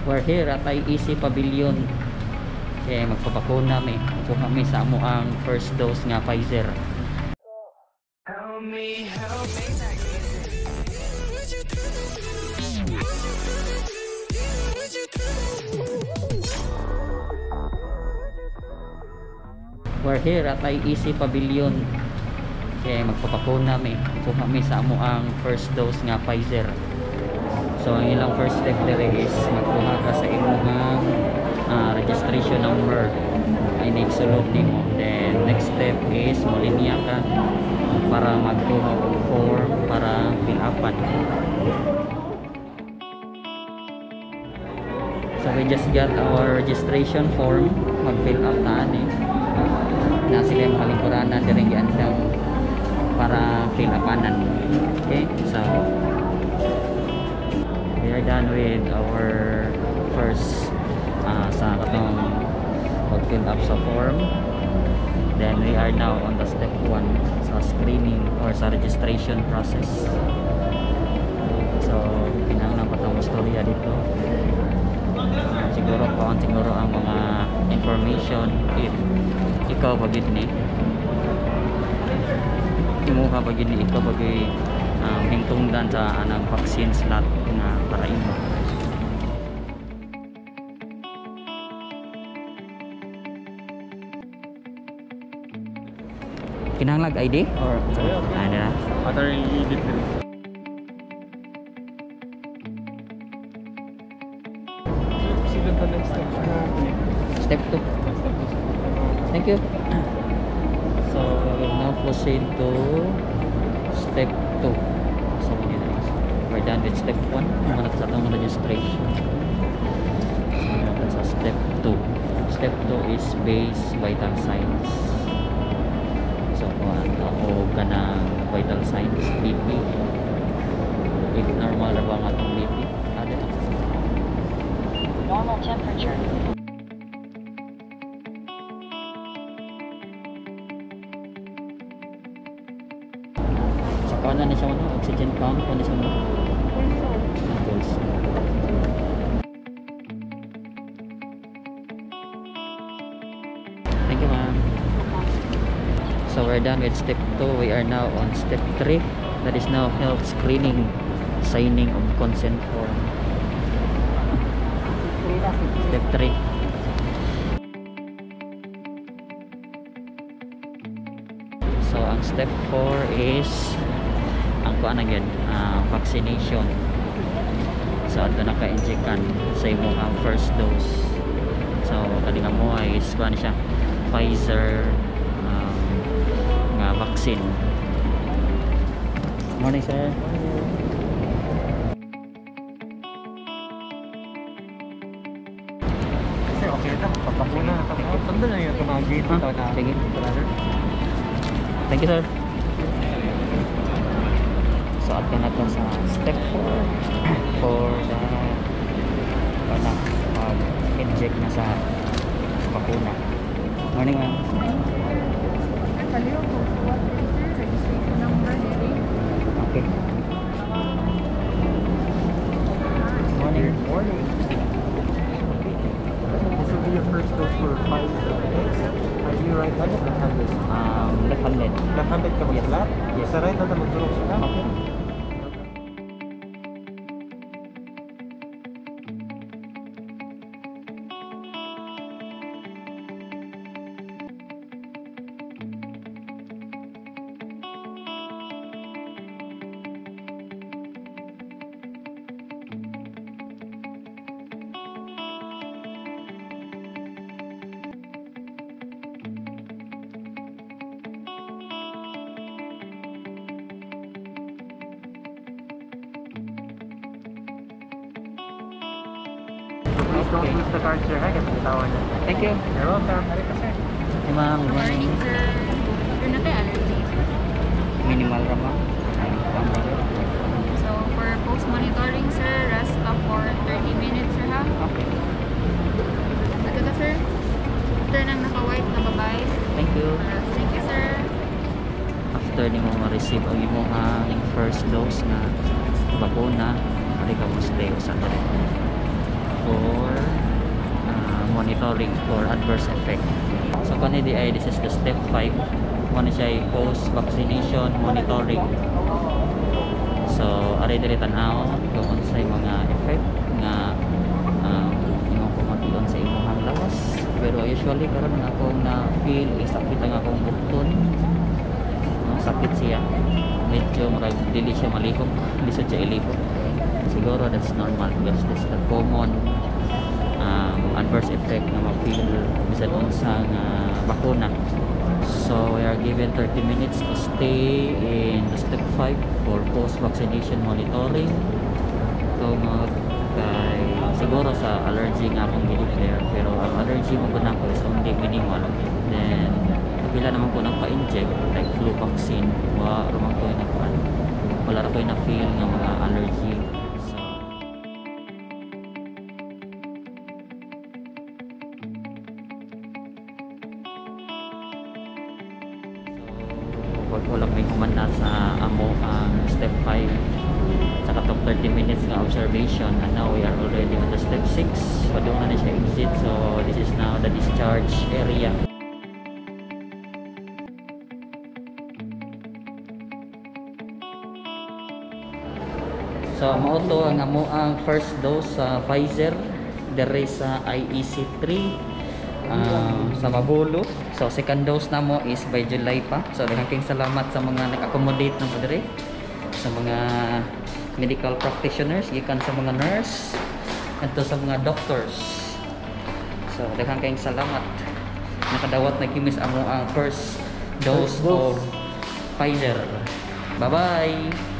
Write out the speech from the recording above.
We're here at IEC Pavilion. Kaya magpapakuna mi. Kuha mi sa amo ang first dose nga Pfizer. Help me, help me. We're here at IEC Pavilion. Kaya magpapakuna mi. Kuha mi sa amo ang first dose nga Pfizer. So ang ilang first step dire is magkuha ka sa imong registration number ay nagsulod nimo. Then next step is molinya ka para magkuha og form para fill upan. So we just got our registration form, mag-fill up na ani. Na sila yung kalingkuranan dire giandam para fill upanan. Okay? So we are done with our first sa katong pag-fill up sa form. Then we are now on the step 1 sa screening or sa registration process. So kinahanglan pa tong istorya dito. Siguro kuan siguro ang mga information if ikaw ba gid ni imuha ba gid ni ikaw ba gid hingtungdan sa anang vaccine slot nga para imo. Kinahanglan ID or ano na? Other edit din. Proceed on the next step. Step 2. Next step is Thank you. So we will now proceed to step 2. So we're done with step 1. Muna sa atong registration. Muna sa step 2. Step 2 is base vital signs. So kuan o kanang vital signs BP. If normal ra ba ang atong BP? Ada na sa Normal temperature. Sa kuan na siya ano, oxygen pump kuan na siya ano. Pulse. Thank you, ma'am. So we're done with step 2. We are now on step 3. That is now health screening, signing of consent form. Step 3. So ang step 4 is ang kuan again, vaccination. So adto naka-injectan sa imong first dose. So kani nga mo is kuan siya Pfizer nga vaccine. Morning, sir. Sir, okay na. Papakuna na kami. Sundan na yung itong mga gate Ah, ito na. sige. Brother. Thank you, sir. So ato na to sa step 4 for the wala pag-inject na sa bakuna. Morning, ma'am. Registration number, Lily. Okay. Morning. Good morning. This will be your first dose for Pfizer. Are you right-handed or left-handed? Left-handed. Left-handed ka magsulat? Yes. Sa right hand na magturok sila? Okay. Please don't Okay. lose the card, sir. Ha? Kasi bitawan na. Thank you. You're welcome. Halika, sir. Hey, ma'am. Good morning. Morning, sir. You're not allergies. Minimal ra ma'am. So, for post-monitoring, sir, rest up for 30 minutes, sir, ha? Okay. Ito ka, sir. After nang naka-white na babae. Thank you. Thank you, sir. After nimo ma-receive ang imong first dose nga bakuna, ari ka mo stay usa diri for monitoring for adverse effect. So kani di ay this is the step 5. Mao ni siya post vaccination monitoring. So ari diri tan-aw kung unsay mga effect nga imong pamation sa imong lawas. Pero usually karon nga akong na feel is sakit ang akong bukton. Sakit siya. Medyo murag dili siya malihok, lisod siya ilihok. Siguro that's normal because that's the common adverse effect na ma-feel bisan unsa nga bakuna. So we are given 30 minutes to stay in the step 5 for post-vaccination monitoring. Tungod kay siguro sa allergy nga akong gi-declare, pero ang allergy mo gud nako is only minimal. Then pila naman ko nagpa-inject like flu vaccine, wa ra man ko nagkuan, wala ra ko na feel nga mga allergy. So wag ko lang may human na sa amo ang step 5 sa katong 30 minutes nga observation, and now we are already on the step 6. Padung na siya exit, so this is now the discharge area. So mao to ang amo ang first dose sa Pfizer diri sa IEC 3 sa Mabolo. So second dose na mo is by July pa. So daghang salamat sa mga nag-accommodate namo diri, sa mga medical practitioners, gikan sa mga nurse adto sa mga doctors. So daghang kayong salamat. Nakadawat na kimi sa amo ang first dose of Pfizer. Bye-bye.